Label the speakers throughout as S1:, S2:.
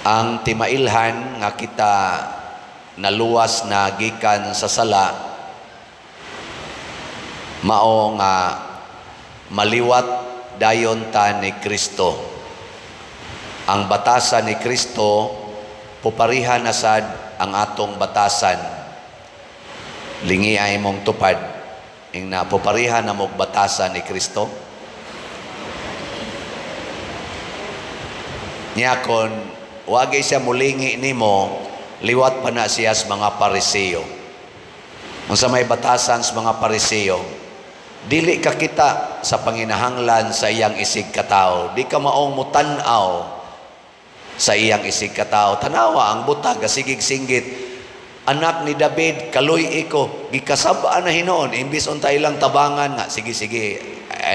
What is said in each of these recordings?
S1: Ang timailhan nga kita naluwas na gikan sa sala mao nga maliwat dayon ta ni Kristo. Ang batasan ni Kristo pupariha na sad ang atong batasan. Lingi ay mong tupad ing na pupariha na mog batasan ni Kristo. Niya kon wagi siya mulingi nimo, liwat pa na siya sa mga Pariseo. Unsa may batasan sa mga Pariseo, dili ka kita sa panginahanglan sa iyang isig katao. Di ka maong mutan-aw sa iyang isig katao. Tanawa ang butag, sigig singgit. Anak ni David, kaluy iko, gikasabaan na hinoon, imbis unta ilang tabangan nga, sige sige,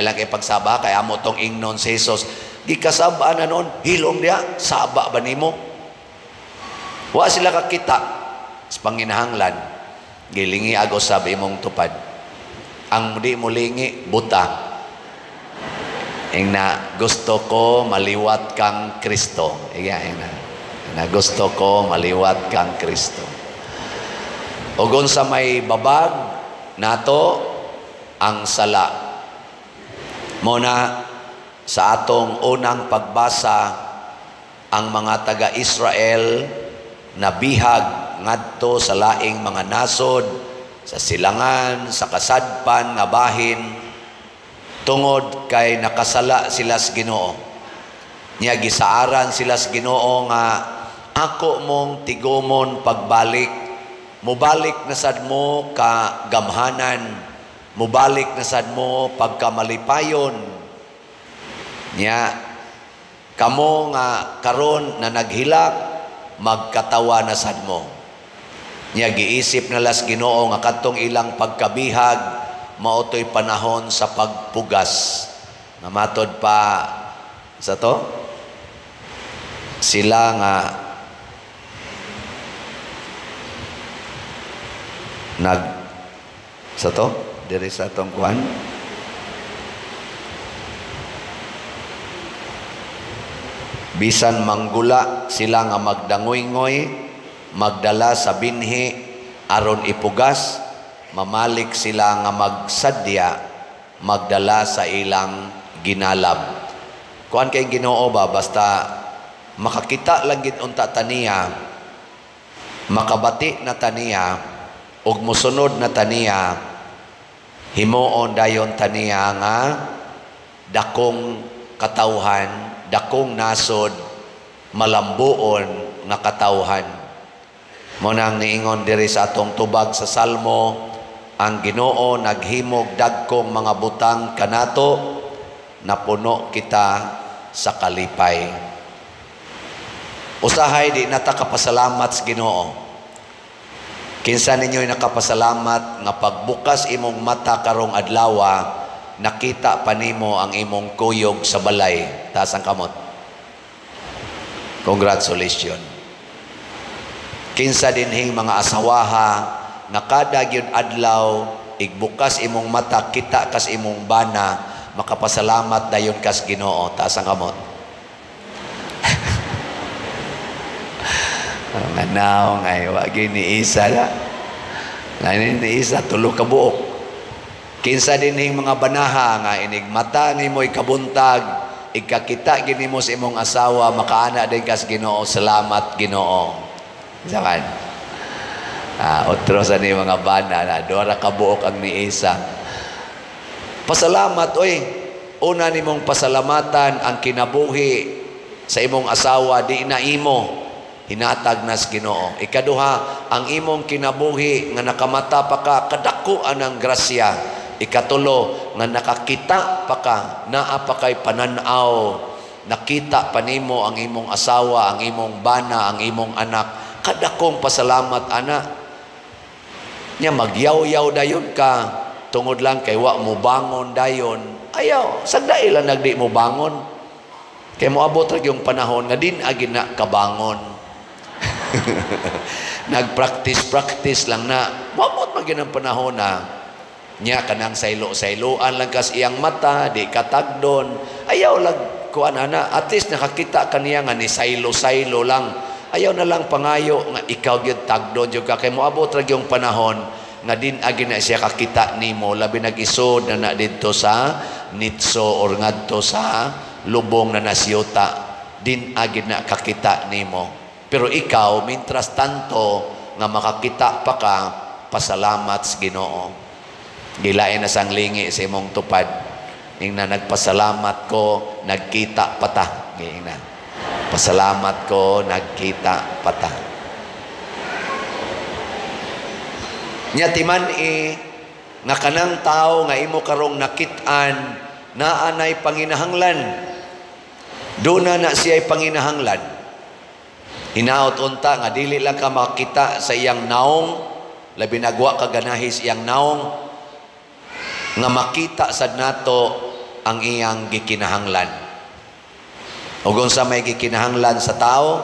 S1: ilang ipagsaba, kay amo tong ingnon si Jesus. Gikasabaan na noon, hilom diya, saba ba nimo? Wa sila kakita sa panginahanglan. Gilingi ago sabi imong tupad. Ang di mo lingi, buta. Ing na gusto ko maliwat kang Kristo. Iya, ing na gusto ko maliwat kang Kristo. Ogon sa may babag nato ang sala. Muna sa atong unang pagbasa, ang mga taga-Israel nabihag ngadto sa laing mga nasod, sa silangan, sa kasadpan nga bahin, tungod kay nakasala sila sa Ginoo. Nya gisaaran sila sa Ginoo nga ako mong tigumon pagbalik, mubalik na sad mo ka gamhanan, mubalik na sad mo pagkamalipayon. Nya kamo nga karon na naghilak, magkatawa na sad mo. Nya giisip na las Ginoo nga kadtong ilang pagkabihag mao to'y panahon sa pagpugas. Nga matod pa sa to sila nga nag sa to diri sa atong kuan bisan manggula sila nga magdangoy-ngoy, magdala sa binhi aron ipugas, mamalik sila nga magsadya, magdala sa ilang ginalab. Kuan kay Ginoo ba, basta makakita lang gid unta taniya, makabati na taniya, ug mosunod na taniya, himuon dayon taniya nga dakong katawhan, dakong nasod, malambuon nga katawhan. Mo nang niingon diri sa atong tubag sa Salmo, ang Ginoo naghimog dagkong mga butang kanato, napuno kita sa kalipay. Usahay di nata kapasalamat sa Ginoo. Kinsa ninyo'y nakapasalamat nga pagbukas imong mata karong adlawa, nakita pa nimo ang imong kuyog sa balay? Taas ang kamot. Congratulations. Kinsa dinhing mga asawaha nga kada gyud adlaw igbukas imong mata, kita kas imong bana, makapasalamat dayon kas Ginoo? Taas ang kamot. Nga naong ay wa gini isa la. Lain ni isa tulo ka buok. Kinsa dinhing mga banaha nga inig mata nimo ikabuntag, ikakita gini mo sa imong asawa, makaana din kas Ginoo, salamat Ginoo. Saman. Otro sa ni mga bana na duha ra ka buok ang niisa. Pasalamat oy. Una nimong pasalamatan ang kinabuhi sa imong asawa, di na imo hinatag nas Ginoo. Ikaduha, ang imong kinabuhi nga nakamata pa ka, kadako anang grasya. Ikatulo, nga nakakita pa ka, naa pa kay panan-aw, nakita pa nimo ang imong asawa, ang imong bana, ang imong anak. Kadakong pasalamat ana. Nya magyaw-yaw dayon ka tungod lang kay wa mo bangon dayon. Ayaw, sagdai lang nagdi mo bangon. Kay moabot ra yung panahon nga din agi na kabangon. Nagpractice-practice lang na. Moabot man gyud ang panahon na nya kanang saylo-sayloan lang kas iyang mata, di katagdon. Ayaw lang pagkuan ana, at least nakakita kaniya nga ni saylo-saylo lang. Ayaw na lang pangayo nga ikaw gyud tagdon gyud ka, kay moabot ra gyung panahon nga din agi na siya kakita nimo, labi nag-isod na na didto sa nitso or ngadto sa lubong na nasyuta, din agi na kakita nimo. Pero ikaw, mintras tanto nga makakita pa ka, pasalamat sa Ginoo. Gilain na sang lingi sa imong tupad. Ingna, "Nagpasalamat ko, nagkita pa ta." Ingna, "Pasalamat ko, nagkita pa ta." Nya timan e nga kanang tao nga imo karong nakit-an, naa nay panginahanglan. Duna na siya'y panginahanglan. Hinaot unta nga dili lang ka makita sa iyang naong, labi nagwa ka ganahi sa iyang naong, nga makita sad nato ang iyang gikinahanglan. Ug unsa may gikinahanglan sa tao?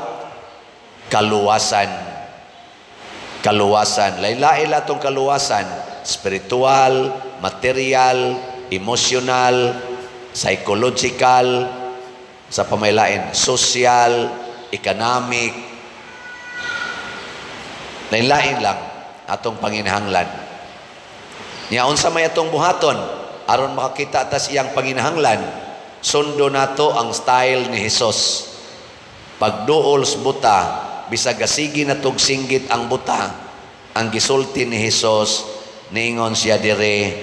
S1: Kaluwasan. Kaluwasan. Lain-lain tong kaluwasan. Spiritual, material, emotional, psychological, sa pamaylain, social, economic. Lain-lain lang atong panginahanglan. Nya unsa may atong buhaton aron makakita ta sa iyang panginahanglan? Sundo nato ang style ni Hesus. Pagduol sa buta, bisag gasigi na tog singgit ang buta, ang gisulti ni Hesus, niingon siya dire,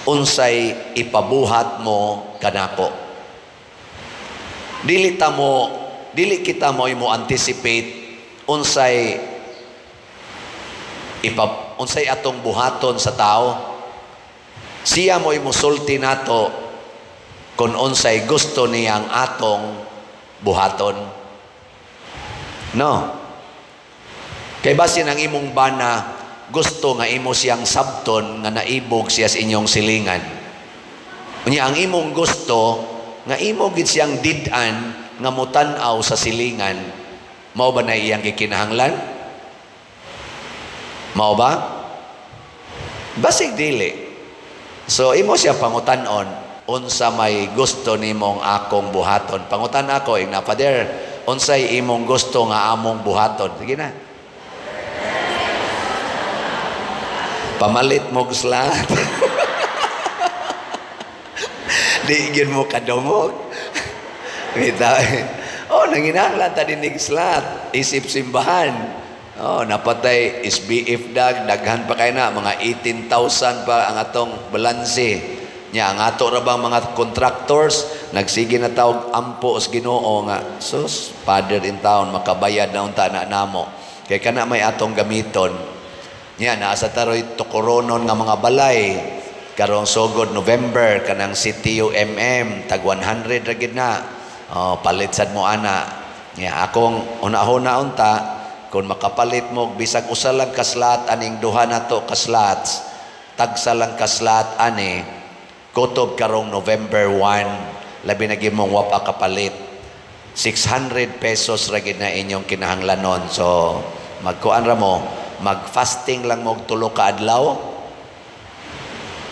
S1: "Unsay ipabuhat mo kanako?" Dili ta mo, dili kita mo mo anticipate unsay atong buhaton sa tao. Siya mo'y musulti nato kung unsay gusto niyang atong buhaton. No. Kay basin ang imong bana gusto nga imo siyang sabton nga naibog siya sa inyong silingan. Unya ang imong gusto nga imo gid siyang did-an nga mutan-aw sa silingan, mao ba na iyang gikinahanglan? Mao ba? Basig dili. So imo siya pangutan-on, unsa may gusto nimong akong buhaton? Pangutan ako, ingna, "Father, unsay imong gusto nga among buhaton?" Sige na. Pamalit mo slat. Di gyud mo kadungog. Kita. Oh, nanginahanglan ta dinig slat, isip simbahan. Oh, napatay SBF dag, daghan pa kay na mga 18,000 pa ang atong balanse. Nya ang ato ra bang mga contractors nagsige na tawag ampo sa Ginoo nga sus, father in town makabayad na unta na namo. Kay kana may atong gamiton. Nya naa sa taroy tukoronon nga mga balay karong sugod November kanang CTUMM tag 100 ra gid na. Oh, palit sad mo ana. Nya akong una-una unta kung makapalit mo bisag usa lang ka slot aning duha nato ka slots, tagsa lang ka slot ani kutob karong November 1, labi na gyud mong wa pa kapalit. 600 pesos ra gid na inyong kinahanglanon. So magkuan ra mo, mag-fasting lang mo og 3 ka adlaw,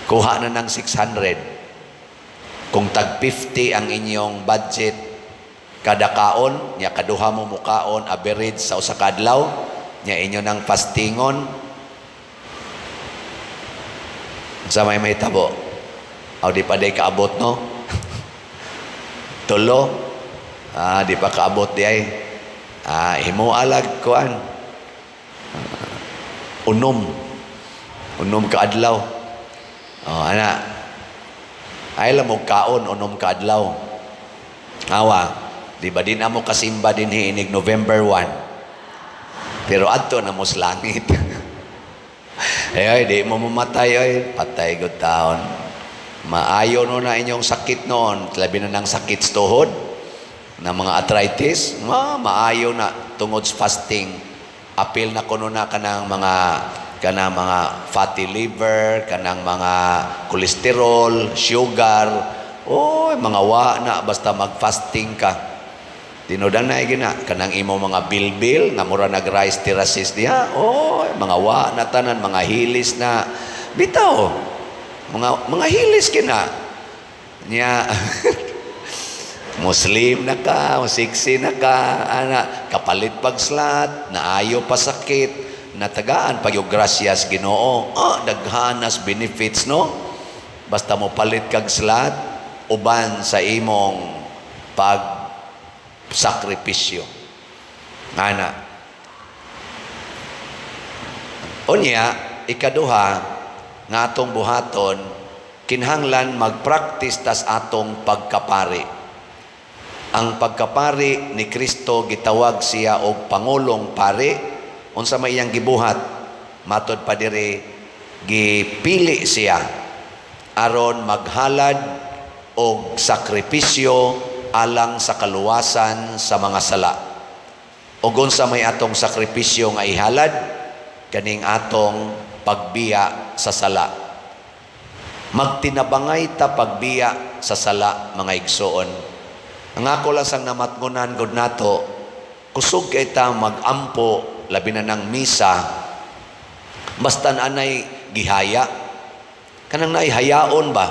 S1: kuha na ng 600. Kung tag 50 ang inyong budget kada kaon, nya kaduha mo mukaon average sa usa ka adlaw, nya inyo nang fastingon, sa may mahitabo. Aw di pa day kaabot, no? Tulo. Ah, di pa kaabot di ay. Ah, himo alag kuan. Unom. Unom ka adlaw. Oh, ana. Ay lang mo kaon unom ka adlaw. Awa, di ba din amo kasimba din hiinig November 1. Pero adto na mo sa langit. Eh, ay, di mo mamatay ay, patay gud taon. Maayo no na inyong sakit noon, labi na ng sakit sa tuhod, na mga arthritis, maayo na tungod sa fasting. Apil na kuno na kanang mga fatty liver, kanang mga kolesterol, sugar, oy, mga wa na basta mag-fasting ka. Tinudan na gina kanang imo mga bilbil nga mura nag rice terraces diha, oy, mga wa na tanan, mga hilis na bitaw. Mga hilis kina. Nya Muslim na ka, sexy na ka, ana, kapalit pag slot, naayo pa sakit, natagaan pag yung grasyas Ginoo. Oh, daghanas benefits, no? Basta mo palit kag slot, uban sa imong pag sakripisyo. Ana. Unya, ikaduha, nga atong buhaton, kinahanglan magpractice tas atong pagkapari. Ang pagkapari ni Kristo, gitawag siya og pangulong pari. Unsa may iyang gibuhat? Matod pa diri, gipili siya aron maghalad og sakripisyo alang sa kaluwasan sa mga sala. Og unsa may atong sakripisyo nga ihalad? Kaning atong pagbiya sa sala. Magtinabangay ta pagbiya sa sala, mga igsoon. Ang ako lang sang namatngunan gud nato, kusog kay ta magampo, labi na ng misa, basta anay gihaya. Kanang naihayaon ba?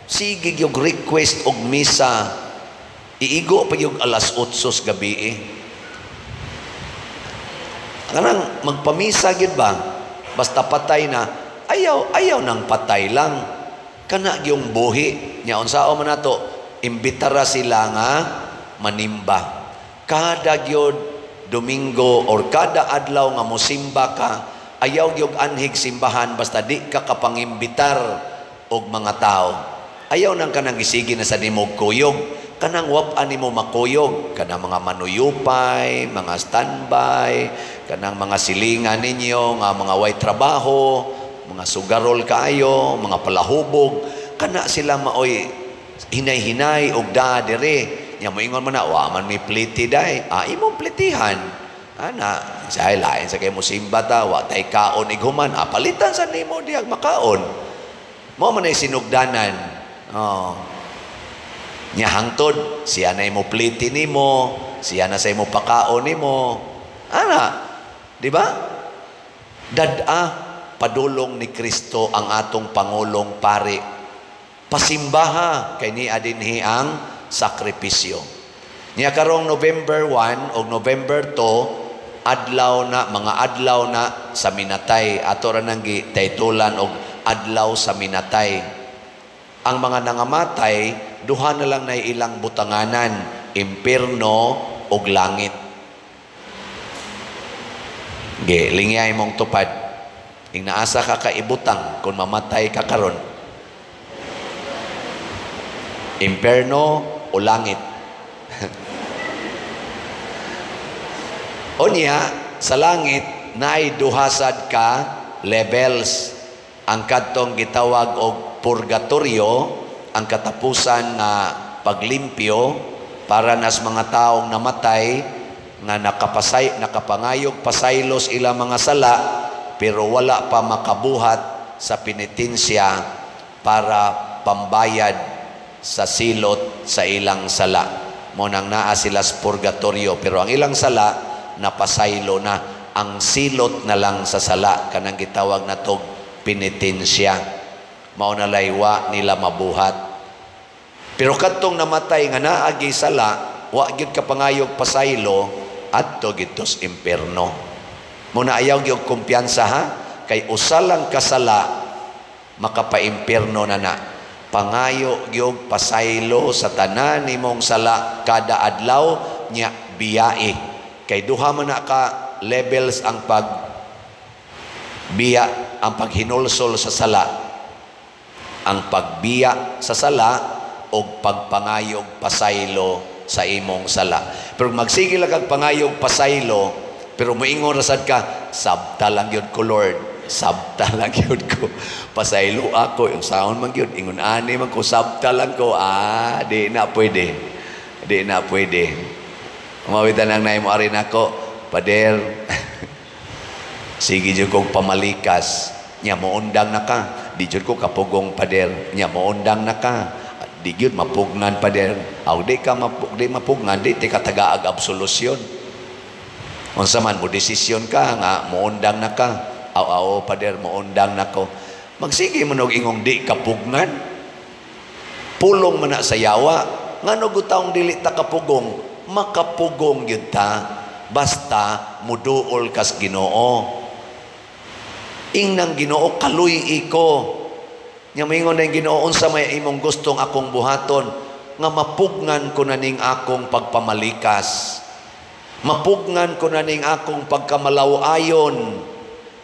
S1: Sige yung request og misa, iigo pa yung alas 8 sa gabi eh. Kanang magpamisa gyud ba? Basta patay na, ayaw, ayaw nang patay lang. Kana yung buhi. Nya unsaon man nato, imbitara sila nga manimba. Kada gyud Domingo or kada adlaw nga mosimba ka, ayaw gyud anhig simbahan basta di ka kapangimbitar og mga tao. Ayaw nang kanang gisigi na sa nimog kuyog. Kanang wap-an nimo makuyog, kanang mga manuyupay, mga standby, kanang mga silingan ninyo nga mga way trabaho, mga sugarol kaayo, mga palahubog, kana sila maoy hinay-hinay og daa dire. Nya moingon man na, wa man mi pliti day. Ah, imong plitihan. Ana, say lain sa kay mo simba ta, wa tay kaon ighuman. Ah, palitan sa nimo diag makaon. Mao man ay sinugdanan. Oh. Nya hangtod siya na imo pliti nimo, siya na sa imo pakaon nimo. Ana, di ba? Dad-a padulong ni Kristo ang atong pangulong pari. Pasimbaha kay niya dinhi ang sakripisyo. Nya karong November 1 o November 2, adlaw na, mga adlaw na sa minatay. Ato ra nang gitaytulan og adlaw sa minatay. Ang mga nangamatay, duha na lang na ilang butanganan, impierno og langit. Ge, lingyay mong tupad. Ing naasa ka kaibutang kung mamatay ka karon. Impierno o langit. Unya, sa langit naay duhasad ka levels. Ang kadtong gitawag og purgatorio, ang katapusan nga paglimpyo para nas mga taong namatay nga nakapasay, nakapangayog pasaylos ilang mga sala pero wala pa makabuhat sa penitensya para pambayad sa silot sa ilang sala. Mo nang naa sila sa purgatorio, pero ang ilang sala napasaylo na, ang silot na lang sa sala kanang gitawag na tog penitensya. Mao na laywa nila mabuhat. Pero kadtong namatay nga naagi sala, wa gyud kapangayog pasaylo, adto gid tos impierno. Muna ayaw gyud kumpiyansa ha, kay usa lang kasala makapaimpierno na na. Pangayo gyud pasaylo sa tanan nimong sala kada adlaw nya biyae. Kay duha man na ka levels ang pag biya, ang paghinulsol sa sala. Ang pagbiya sa sala o pagpangayog pasaylo sa imong sala. Pero magsige lang kag pangayog pasaylo, pero moingon ra sad ka, sabta lang gyud ko Lord, sabta lang gyud ko. Pasaylo ako, yung saon man gyud, ingon ani man ko, sabta lang ko, ah, di na pwede. Di na pwede. Umawitan ang naimo ari nako, pader. Sige jud kog pamalikas, nya moundang na ka. Di jud ko kapugong pader, nya moundang na ka. Di gyud mapugnan pader. Aw di ka di mapugnan, di ti ka tagaag absolusyon. Unsa man mo desisyon ka nga moundang na ka. Aw aw pader, moundang na ko. Magsige mo nog ingong di kapugnan. Pulong man na sa yawa. Ngano gutaong dili ta kapugong? Makapugong gyud ta basta muduol kas Ginoo. Ingnang Ginoo, kaluy ko. Nya moingon na Ginoo, unsa may imong gustong akong buhaton? Nga mapugnan ko na ning akong pagpamalikas. Mapugnan ko na ning akong pagkamalaw-ayon.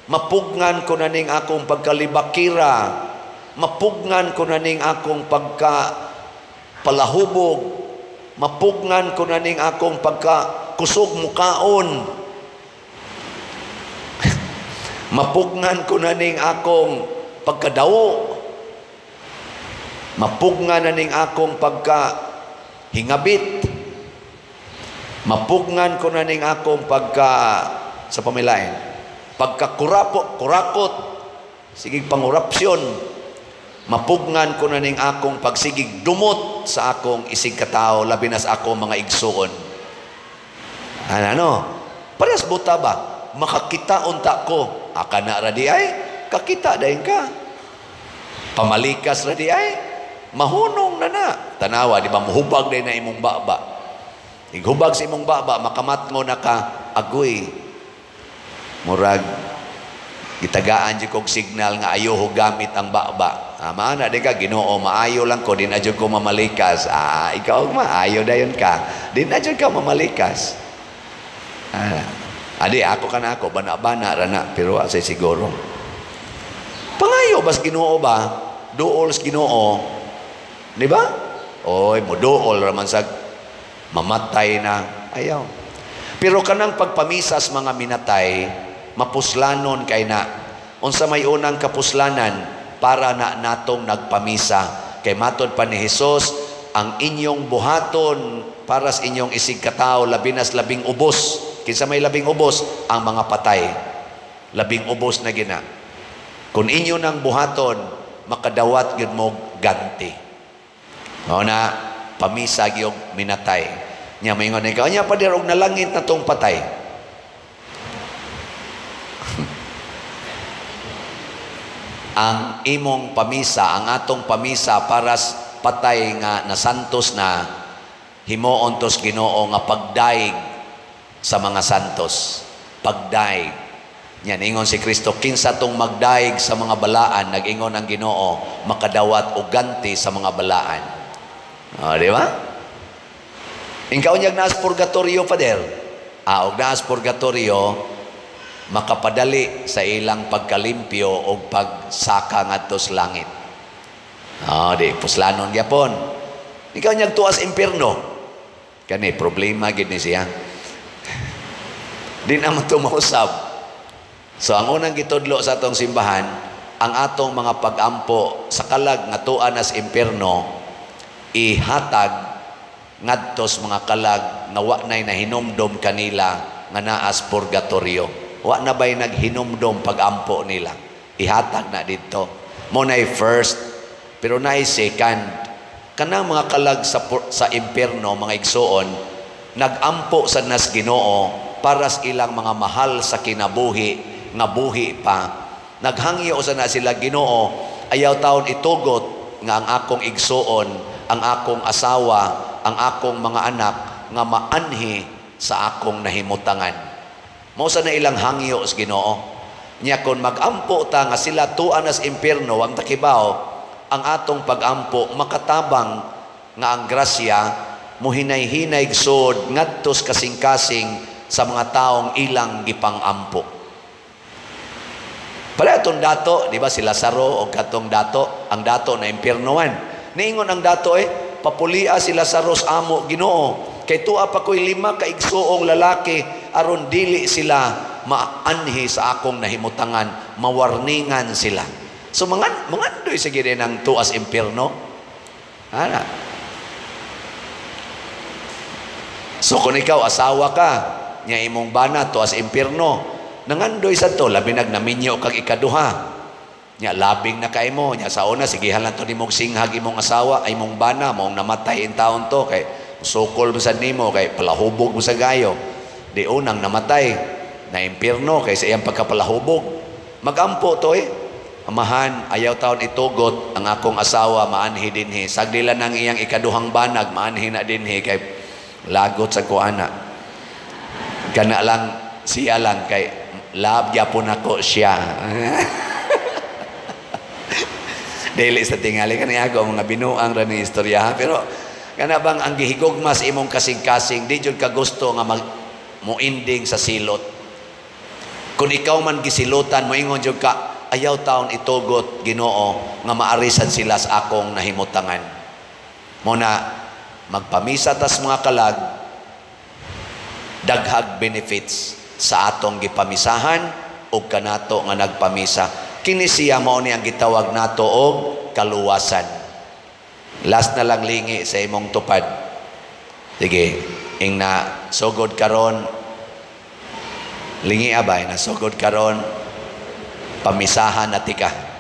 S1: Mapugnan ko na ning akong pagkalibakira. Mapugnan ko na ning akong pagkapalahubog. Mapugnan ko na ning akong pagkakusog mukaon. Mapugnan ko na ning akong pagkadawo. Mapugnan na ning akong pagkahingabit. Mapugnan ko na ning akong pagka sa pamilain, pagkakurapo, kurakot, sigig pangurapsyon. Mapugnan ko na ning akong pagsigig dumot sa akong isig katao, labi na sa akong mga igsuon. Ano? Parehas buta ba? Makakita unta ko. Aka na ra di ay, kakita dayon ka. Pamalikas ra di ay, mahunong na na. Tanawa, di ba, muhubag din na imong baba. Ighubag sa imong baba, makamatngo na ka, agoy. Murag, gitagaan di kog signal nga ayo gamit ang baba. Ah, maana di ka, Ginoo, maayo lang ko, di na jud ko mamalikas. Ah, ikaw maayo dayon ka. Di na jud ka mamalikas. Ah, adi, ako ka na ako, bana-bana ra na, pero asay siguro. Pangayo bas Ginoo ba? Duol sa Ginoo. Di ba? Oy, moduol raman sa mamatay na. Ayaw. Pero kanang pagpamisas mga minatay, mapuslanon kay na. Unsa may unang kapuslanan para na natong nagpamisa. Kay matod pa ni Hesus, ang inyong buhaton para sa inyong isig katao, labi nas labing ubos. Kinsa may labing ubos? Ang mga patay. Labing ubos na gina. Kung inyo nang buhaton, makadawat gyud mo ganti. Mao na pamisa gyud minatay. Nya maingon ikaw, nya pader og nalangit na tong patay. Ang imong pamisa, ang atong pamisa para patay nga nasantos na, himuon tos Ginoo nga pagdaig sa mga santos. Pagdaig. Yan, ingon si Kristo, kinsa tong magdaig sa mga balaan, nag-ingon ang Ginoo, makadawat og ganti sa mga balaan. O, di ba? Ikaw niyag naas purgatorio, Pader. Ah, og naas purgatorio, makapadali sa ilang pagkalimpyo o pagsaka ngadto sa langit. O, di, puslanon gyapon. Ikaw niyag tuas impierno. Kani, problema gid ni siya. Di naman tumausab. So, ang unang gitudlo sa atong simbahan, ang atong mga pag-ampo sa kalag nga tuan as impierno, ihatag ngadtos mga kalag nga wa na'y nahinumdom kanila nga naas purgatorio. Wa na ba'y naghinumdom pag-ampo nila? Ihatag na dito. Mo na'y first, pero na'y second. Kanang mga kalag sa impierno, mga igsuon, nag-ampo sa nas Ginoo para sa ilang mga mahal sa kinabuhi, nga buhi pa. Naghangyo sa na sila Ginoo, ayaw taon itugot nga ang akong igsuon, ang akong asawa, ang akong mga anak nga maanhi sa akong nahimutangan. Mao sa na ilang hangyo sa Ginoo. Nya kon magampo ta nga sila tuan as impierno ang takibaw, ang atong pagampo makatabang nga ang grasya muhinay-hinay sod ngadtos kasing-kasing sa mga taong ilang gipangampo. Pala atong dato, di ba si Lazaro o katong dato, ang dato na impiernoan. Niingon ang dato papulia si Lazaro sa amo Ginoo. Kay tuwa pa ko'y 5 ka igsuong lalaki aron dili sila maanhi sa akong nahimutangan, mawarningan sila. So mangandoy sa gid ng tuas impierno. Ana. So kung ikaw asawa ka, nya imong bana tuas impierno, nangandoy sa to labi nag naminyo kag ikaduha. Nya labing na kay mo, nya sa una sigihan lang to nimong singhag imong asawa, ay imong bana maong namatay in taon to kay sukol mo sa nimo kay palahubog mo sa gayo. Di unang namatay na impierno kay sa iyang pagkapalahubog. Magampo to. Amahan, ayaw taon itugot ang akong asawa maanhi dinhi. Sagdila nang iyang ikaduhang banag, maanhi na dinhi kay lagot sa kuana. Kana lang siya lang kay love gyapon ako siya. Dili sa tingali kani ako mga binuang ra ni istorya, pero kana bang ang gihigugma sa imong kasing-kasing, di jud ka gusto nga mag moending sa silot. Kung ikaw man gisilutan, moingon jud ka, ayaw taon itugot, Ginoo, nga maarisan sila sa akong nahimutangan. Muna magpamisa tas mga kalag, daghag benefits sa atong gipamisahan ug kanato nga nagpamisa. Kini siya mao ni ang gitawag nato og kaluwasan. Last na lang, lingi sa imong tupad. Sige, ing na sugod karon, lingi abay na sugod karon, pamisahan na tika.